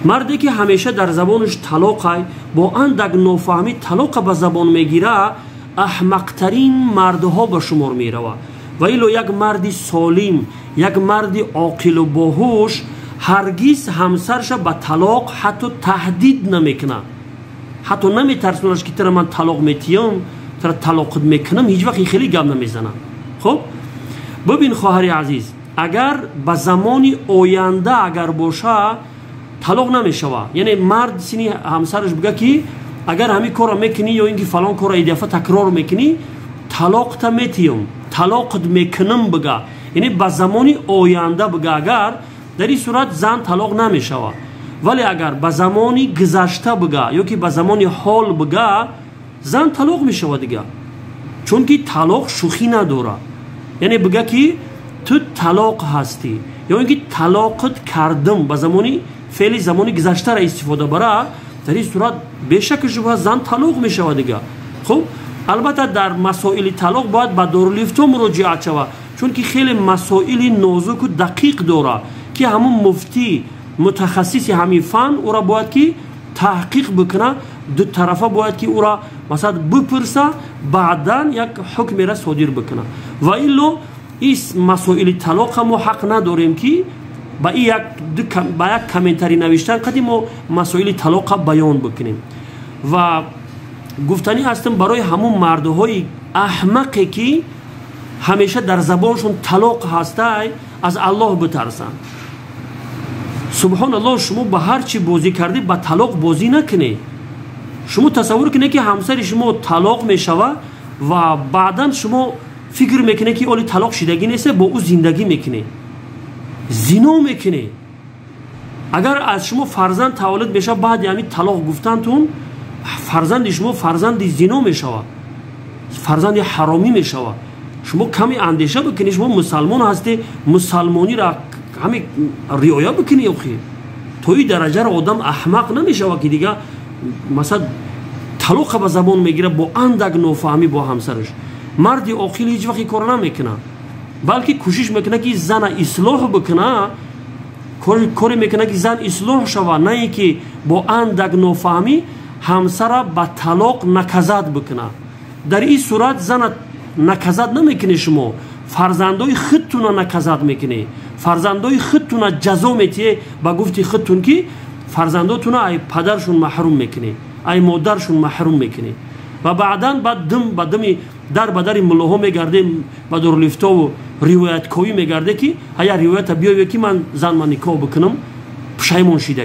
Марде ки ҳамеша дар забонаш талоқай, бо андак нофаҳмӣ талоқа ба забон мегира, аҳмақтарин мардҳо ба шумор мерава. Ва ило як марди солим, як марди оқилу боҳуш ҳаргиз ҳамсарша ба талоқ ҳатто таҳдид намекунад, ҳатто наметарсонаш, ки тара ман талоқ метиём, тара талоқат мекунам, ҳеҷ вақт хеле гап намезанам. Хуб, бибин, хоҳари азиз, агар ба замони оянда агар боша, талоқ намешава. Яъне мард сини ҳамсараш бига, ки агар ҳамин корро мекунӣ ё ин ки фалон корро идафа такрор мекунӣ, талоқта метиём, талоқат мекунам бига, яъне ба замони оянда бига, агар дар ин сурат зан талоқ намешава. Вале агар ба замони гузашта бига ё ки ба замони ҳол бига, зан талоқ мешава дига, чунки талоқ шӯхӣ надорад. Яъне бига, ки ту талоқ ҳастӣ ё ин ки талоқат кардам, ба замони феъли замони гузаштаро истифода бара, дар ин сурат бешаку шубҳа зан талоқ мешавад дига. Хуб, албатта, дар масоили талоқ бояд ба дорулифто муроҷиат шавад, чунки хеле масоили нозуку дақиқ дорад, ки ҳамун муфтӣ, мутахассиси ҳамин фан, ӯра бояд ки таҳқиқ бикуна, дутарафа бояд ки ӯра, масалан, бипурса, баъдан як ҳукмера содир бикуна. Ва илло ис масоили талоқа мо ҳақ надорем, ки ба як комментарий навиштан қади мо масоили талоқа баён бикунем. Ва гуфтанӣ ҳастам барои ҳамун мардҳои аҳмақе, ки ҳамеша дар забоншон талоқ ҳастай, аз Аллоҳ битарсанд. Субҳоналлоҳ, шумо ба ҳар чӣ бозӣ кардӣ, ба талоқ бозӣ накунед. Шумо тасаввур кунед, ки ҳамсари шумо талоқ мешава ва баъдан шумо фикр мекунед, ки оли талоқ шидагӣ нест, бо ӯ зиндагӣ мекунед, зино мекунед. Агар аз шумо фарзанд таваллуд мешавад баъди ҳамин талоқ гуфтантун, фарзанди шумо фарзанди зино мешавад, фарзанди ҳаромӣ мешавад. Шумо каме андеша бикунед. Шумо мусалмон ҳастед, мусалмониро ҳаме риоя бикунед. Охи, то ин дараҷаро одам аҳмақ намешавад, ки дига, масалан, талоқа ба забон мегирад бо андак нофаҳмӣ бо ҳамсараш. Марди оқил ҳеҷ вақт ин корро намекунад, балки кӯшиш мекунад, ки зана ислоҳ бикуна, коре мекунад, ки зан ислоҳ шавад, на ин ки бо андак нофаҳмӣ ҳамсара ба талоқ наказать бикунад. Дар ин сурат зана наказать намекунед, шумо фарзандои худтуна наказать мекунед, фарзандои худтуна ҷазо метиҳе. Ба гуфти худтун, ки фарзандотуна ай падаршун маҳрум мекунед, ай модаршун маҳрум мекунед. Ва баъдан баъд дим ба дими дар ба дари муллоҳо мегардем, ба дорулифтову ривояткоӣ мегарде, ки ҳая ривоята биёве, ки ман зан ман никоҳ бикунам, пушаймон шида.